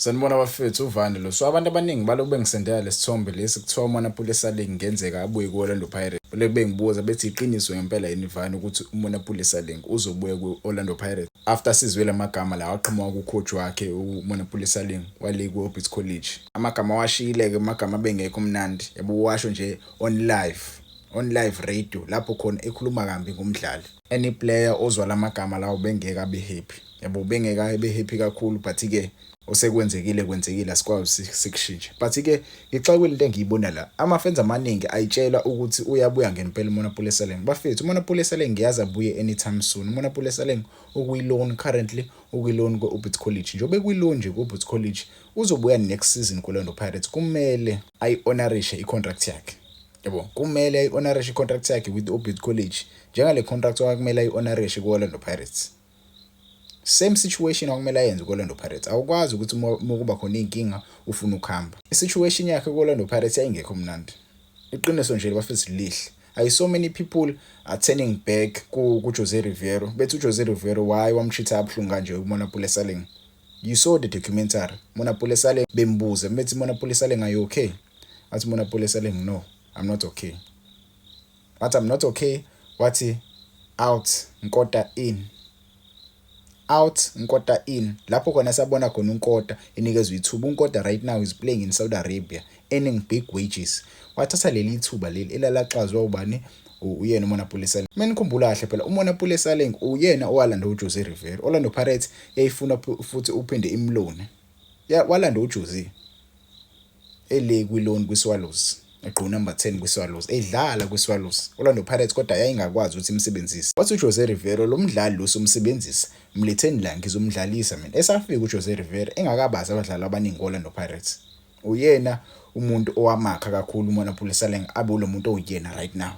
Sanibona bafethu, uVandi lo. So abantu abaningi balokhu bengisendela lesithombe lesi kuthiwa uMonnapule Saleng kungenzeka abuye ku-Orlando Pirates. Balokhu bengibuza bethi iqiniso ngempela yini Vani ukuthi uMonnapule Saleng uzobuya ku-Orlando Pirates. After sizwe lamagama lawa aqhamuka ku-coach wakhe uMonnapule Saleng wale ku-Orbit College. Amagama awashiyile-ke, amagama abengekho mnandi. Yabo, washo nje on live radio lapho khona ekhuluma kambi ngomdlali. Any player ozwa lamagama lawo bengeke abe happy. Yabo, bengeke abe happy kakhulu, but-ke osekwenzekile kwenzekile, asikwazi sikushintshe. But-ke ngixakile into engiyibona la, ama-fans amaningi ayitshela ukuthi uyabuya ngempela uMonnapule Saleng. Bafethu, uMonnapule Saleng ngiyazi abuye anytime soon. UMonnapule Saleng ukwi-loan currently, ukwi-loan kwe-Orbit College. Njengoba ekwi-loan nje ku-Orbit College, uzobuya next season ku-Orlando Pirates. Kumele ayi-honorishe i-contract yakhe. Yabo, kumele ayi-honorishe i-contract yakhe with Orbit College njengale contract owakumele ayi-honorishe ku-Orlando Pirates. Same situation okumele ayenze ku-Orlando Pirates. Awukwazi ukuthi uma kuba khona iy'nkinga ufuna ukuhamba. I-situation yakhe ku-Orlando Pirates yayingekho mnandi. Iqiniso nje bafethu lihle. I so many people are turning back ku-Jose Riveiro. Bethi uJose Riveiro why wam-treat-a kabuhlungu kanje uMonnapule Saleng. You saw the documentary. Monnapule Saleng bembuza bethi, "Monnapule Saleng, are you okay?" Athi Monnapule Saleng, "No, I'm not okay." Wathi, "I'm not okay." Wathi, "Out Nkota, in. Out Nkota, in." Lapho khona sabona khona uNkota enikezwe ithuba. UNkota right now is playing in Saudi Arabia, earning big wages. Wathatha leli thuba leli elalaxazwa ubani? Uyena uMonnapule Saleng. Menikhumbula kahle phela, uMonnapule Saleng uyena owalanda uJose Riveiro. Orlando Pirates yayifuna futhi uphinde im-loan. Ya, walanda uJose ele kwi-loan kwiSwallows. Egqoka number 10 kwiSwallows, edlala kwiSwallows. Orlando Pirates kodwa yayingakwazi ukuthi imsebenzise. Wathi uJose Riveiro, lo mdlali lo somsebenzisa, mletheni la ngizomdlalisa mina. Esafika uJose Riveiro engakabazi abadlali abaningi ku-Orlando Pirates. Uyena umuntu owamakha kakhulu uMonnapule Saleng abe ulo muntu owuyena right now.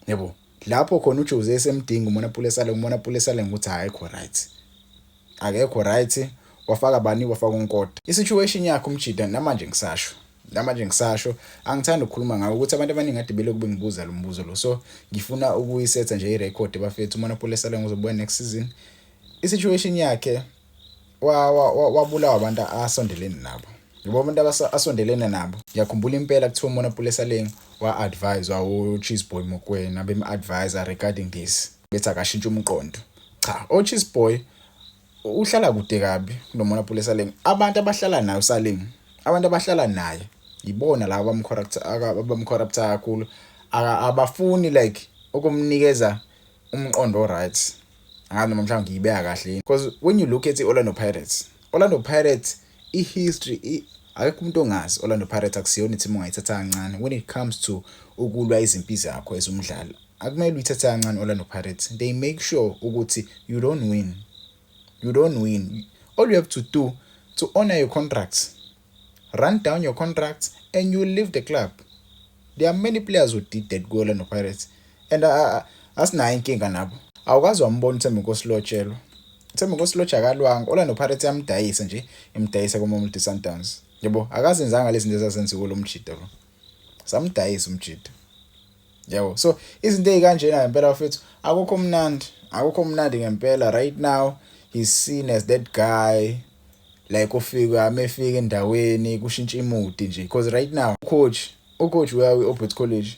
Yebo, lapho khona uJose esemdinga uMonnapule Saleng, uMonnapule Saleng uthi akekho right. Akekho right. Wafaka bani? Wafaka uNkota. I-situation yakhe umjida namanje ngisasho. Namanje ngisasho angithandi ukukhuluma ngawo ukuthi abantu abaningi kade belokhu bengibuza lo mbuzo lo. So ngifuna ukuyisetha nje i-record bafethu, uMonnapule Saleng uzobuya next season. I-situation yakhe wabulawa abantu asondelene nabo. Yabo, abantu asondelene nabo. Ngiyakhumbula impela kuthiwa uMonnapule Saleng wa-advise-wa o-Cheese Boy Mokoena, bem-advise regarding this. Bethi akashintshe umqondo. Cha, o-Cheese Boy uhlala kude kabi kunoMonnapule Saleng. Abantu abahlala naye uSaleng, abantu abahlala naye ibona laba abam-corrupt-a kakhulu. Abafuni like ukumnikeza umqondo right. Angazi noma mhlawumbe ngiyibeka kahle yini. Because when you look at i-Orlando Pirates, Orlando Pirates i-history, akekho umuntu ongazi Orlando Pirates akusiyona i-team ongayithatha kancane when it comes to ukulwa izimpi zakho as umdlali. Akumele uyithathe kancane Orlando Pirates. They make sure ukuthi you don't win. You don't win. All you have to do to honor your contracts, run down your contracts and you leave the club. There are many players who did that ku Orlando Pirates and asinayo inkinga nabo. Awukazi wambona uThembinkosi Lorch lo. uThembinkosi Lorch akalwanga. Orlando Pirates yamdayisa nje, imdayisa kuMamelodi Sundowns. Yabo, akazenzanga lezi zinto ezazenziwe lo mjida lo. Samdayisa umjida. Yabo, so izinto ezikanjena ngempela bafethu akukho mnandi, akukho mnandi ngempela. Right now he's seen as that guy like ufika mefika endaweni kushintsha i-mood nje, because right now ucoach uya kwi-Orbit College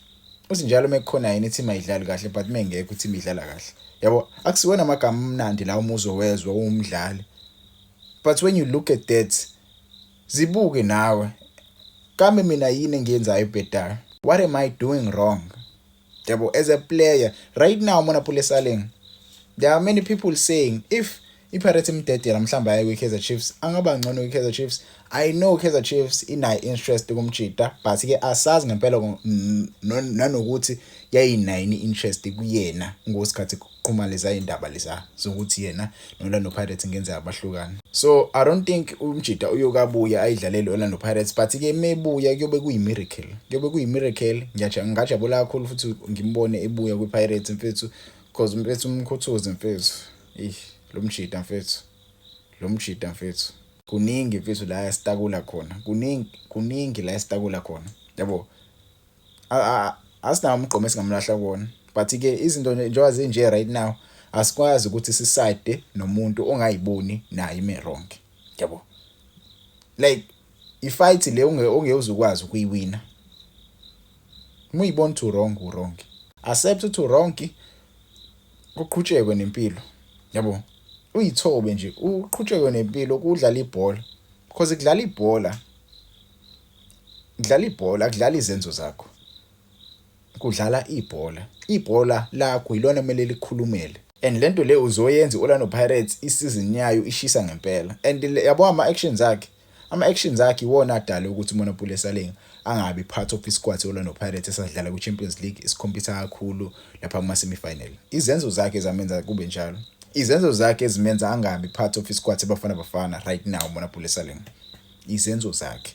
uthi njalo mekukhona yena i-team ayidlali kahle, but mengekho i-team idlala kahle. Yabo, akusiwona amagama amnandi la uma uzowezwa uwumdlali, but when you look at that, zibuke nawe, kambe mina yini engiyenzayo ebhedayo? What am I doing wrong? Yabo, as a player right now, Monnapule Saleng, there are many people saying if iPirates imdedela mhlawumbe aye kwi-Kaizer Chiefs, angaba ngcono kwi-Kaizer Chiefs. I know Kaizer Chiefs inayo interest kumjida, but ke asazi ngempela nanokuthi yayinayo interest kuyena ngosikhathi kuqhuma leza indaba leza zokuthi yena no-Orlando Pirates ngenzeka bahlukane. So I don't think umjida uyokabuya ayidlalele Orlando Pirates, but ke mebuya kuyobe kuyi-miracle, kuyobe kuyi-miracle. Ngiyajabula kakhulu futhi ngimbone ebuya kwi-Pirates mfethu, because mfethu umkhuthuzi mfethu, eh lo mjida mfethu, lo mjida mfethu, kuningi mfethu la esitakula khona, kuningi, kuningi la esitakula khona. Yabo, asinawo umgqomo esingamlahla kuwona, but ke izinto njengoba zinje right now, asikwazi ukuthi siside nomuntu ongayiboni naye ime wrong. Yabo. Like, i-fight le ongeke ukwazi ukuyiwina. Uma uyibona ukuthi wrong, wrong, accept ukuthi wrong, kuqhutshekwe nempilo, yabo. Uyithobe nje, uqhutshekwe nempilo, kudlala ibhola, because kudlala ibhola, kudlala ibhola, kudlala izenzo zakho, kudlala ibhola. Ibhola lakho ilona kumele likhulumele, and lento le uzoyenza i-Orlando Pirates isizini yayo ishisa ngempela. And yabo, ama-actions akhe iwona adala ukuthi uMonnapule Saleng angabi part of isquad se-Orlando Pirates esadlala kwi-Champions League, isikhompitha kakhulu lapha kuma-semi-final. Izenzo zakhe zamenza kube njalo, izenzo zakhe ezimenza angabi part of isquad seBafana Bafana right now, Monnapule Saleng, izenzo zakhe,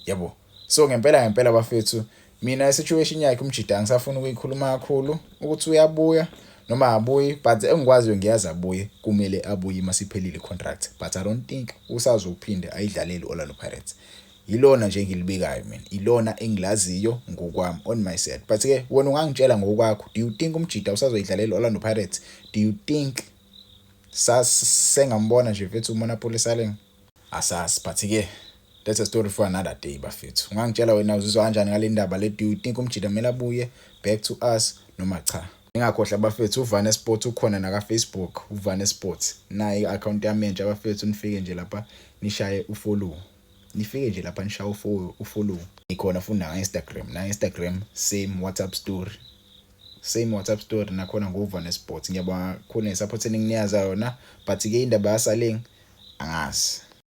yabo. So ngempela ngempela, bafethu, mina i-situation yakhe umjida angisafuni ukuyikhuluma kakhulu ukuthi uyabuya noma abuyi, but engikwaziyo, ngiyazi abuye, kumele abuye masiphelile i-contract, but I don't think usazophinde ayidlalele i-Orlando Pirates. Ilona nje engilibikayo mina, ilona engilaziyo ngokwami on my side, but ke wena ungangitshela ngokwakho. Do you think umjida usazoyidlalela i-Orlando Pirates? Do you think sengambona nje, mfethu, uMonnapule Saleng? Asazi, but ke that's a story for another day, bafethu. Ungangitshela wena, uzizwa kanjani ngale ndaba le? Do you think umjida kumele abuye back to us noma cha? Ningakhohlwa, bafethu, uVane Sport ukhona naka Facebook, uVane Sport nayi i-account yami entsha, bafethu. Nifike nje lapha nishaye ufollow, nifike nje lapha nishaye ufollow. Ikhona futhi na Instagram, na Instagram same WhatsApp story, same WhatsApp story nakhona ngoVane Sports. Ngiyabonga kakhulu ngesupport eninginiyaza yona, but ke indaba yaSaleng angazi.